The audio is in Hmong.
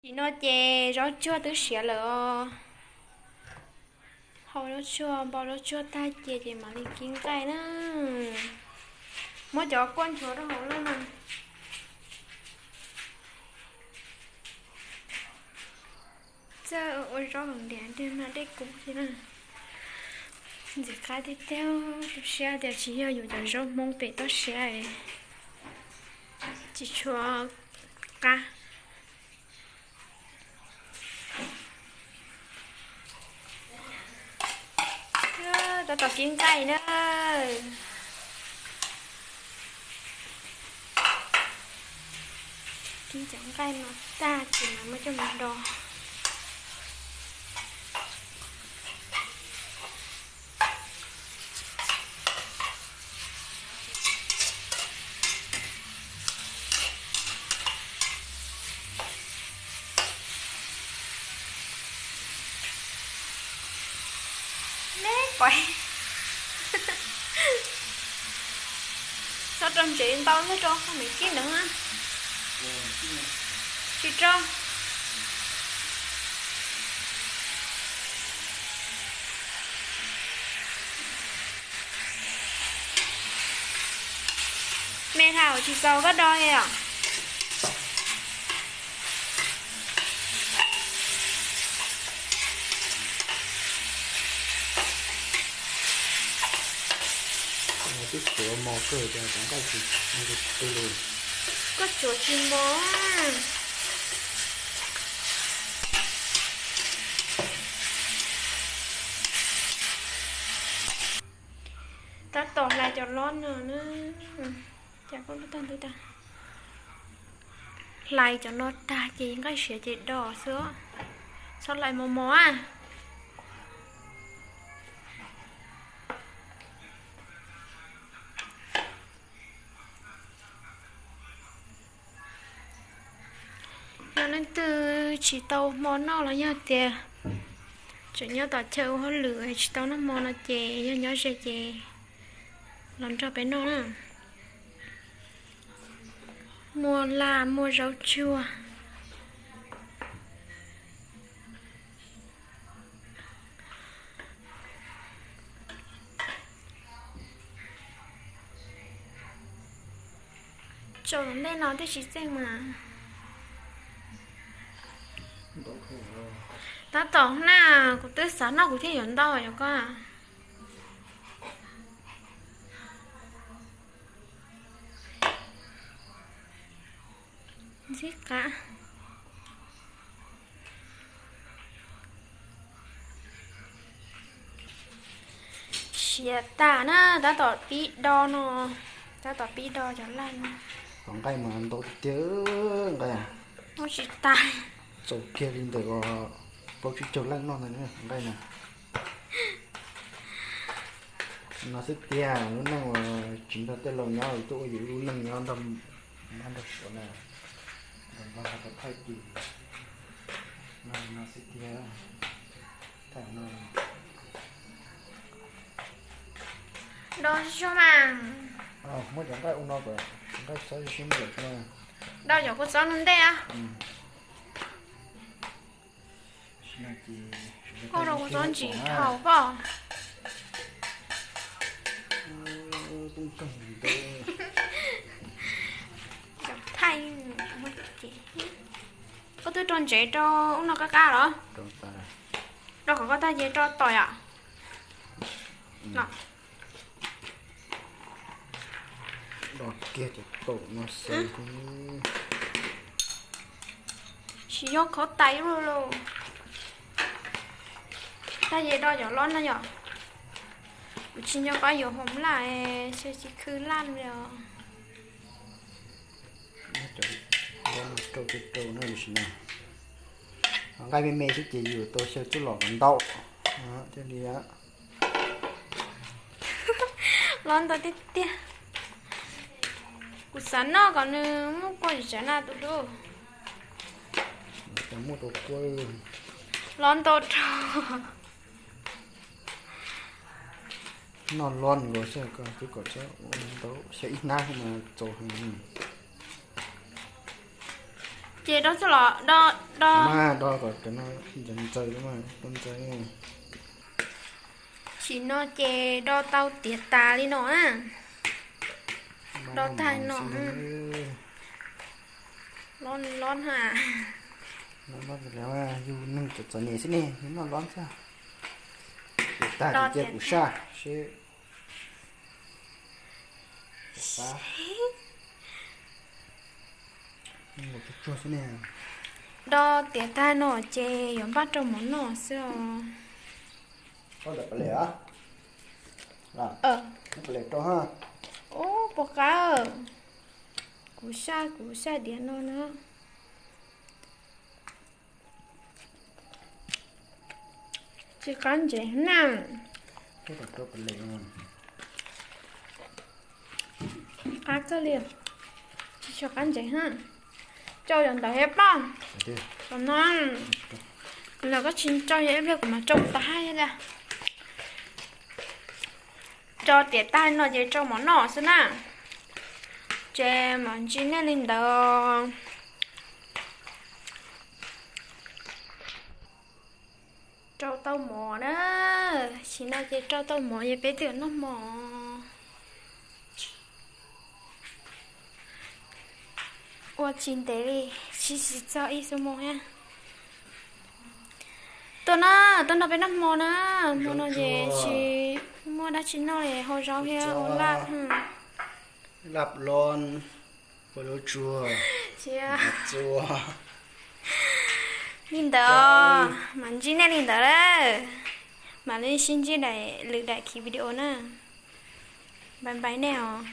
Nim no ces zaub tsuag twb siav lawm os. Hau zaub tsuag, npau zaub tsuag tag cia ces mam li kib nqaij na. Muab cov kuaj nchuav rau hauv lawm na. Txawj ua zaub hauv ntiav dej no dej kub thiab na. Ntxim qab tiag tiag, tu siab tias tsis yog yuav cov zaub Hmoob pem toj siab tsis tshua qab. Tab tom kib nqaij na. Kib cov nqaij no tag ces mam muab coj mus do. Me pais. Tso rau ntsev ntau xwb rau qhov me kib ntawd na. Tsis rau. Me hlau tsis txaus koj do os. Twb tsuav mos kawg ces cov nqaij tsis tu li. Koj tsuav tsis mos. Tab tom hlais cov lob no na. Cas koj lub tag ntub tag. Hlais cov no tag ces nqaij siav ces do xwb. Txhob hlais mos mos a. Yog leej twg tsis tau hmo noj los yog tias tseem nyob tom chaw ua hauj lwm tsis tau noj hmo no ces yog nyob ze ces los nrog peb noj na. Muaj laj muaj zaub tsuag. Tsaus ntej no twb tsis txeej mas. Tab tom na, kuv twb xav noj kuv thiaj yuav ntau yom koj. Ntxim qab. Siav tas na, tab tom pib do no, tab tom pib do cov laj no. Qhov nqaij mas ntau tiag tiag, nqaij. Muab tsis tas. Txaus kiag li ntawm plaub tsib caug leej noj ntag nqaij na. No xwb tiag, lub neej uas tsis nrog tej laus nyob tuaj ua yus lub neej nyob nrog mab nrog suav na, nrog npog nrog thaij tis, no xwb tiag. Thaij no. Do tsis tshua mas. Muab cov nqaij ua no kom nqaij txhob sib nplawm. Do cov kua txob ntej a. Koj rau kua txob ntsim dhau pob. Thaij, koj twb rau ntsev rau ub no qab qab los? Rau qhov koj tag ces rau tom yom. Do kiag cov taum no xwb. Tsis yog khaub tais ub lauj. Tag ces do cov lob no yom. Kuv tsis nco qab yuav hom laj, tsis khwv laj li os. Rau rau rau no, nqaij me me xwb ces yus tau xyaw txuj lom kom ntau thiaj li. Lob ntau tiag tiag. Kuv xav noj kom nws muaj kua tsav na tus dub. Muaj tus kua. Lob ntau rau. Noj lob nkaus xwb, twb kom txhob ua ntau, xyaw ib hnab mas txaus heev. Ces do xwb los do, do. Do kom cov no ntxaws ntxaws, do ntxaws. Tam sim no ces do tau tiav tas li no na. Do tag no. Lob lob ha. Yus neeg txom txom nyem xwb ne, yus noj lob xwb. Tiav tag ces cia kuv saj seb. Do tiav tag no ces yuav npaj rau mov noj xwb os. Ub, puas qab. Kuv saj, kuv saj diav no na. Tsis qab ntsev na. Qab kawg li. Tsis tshua qab ntsev ha. Rau yov ntawd thiab poj. Tam no los koj tsis rau yog ib pliag kuv mam rau tas thiab. Rau tiav tag no ces rau mov noj xwb na. Ces mam ntsib nej li ntawd. Rau tau mov na. Tam sim no ces rau tau mov ces peb twb noj mov. Ua tsis ntev li, tsis tsis txog ib xuab moos thiab. Tuaj na, tuaj nrog peb noj hmo na. Hmo no ces tsis muaj dab tsi noj li, hau zaub thiab ua laj. Laj lon, ua lub tsuag, txua. Li ntawd, mam ntsib nej li ntawd lawm. Mam li sib ntsib daim lwm daim khiv video na. Bye bye nej os.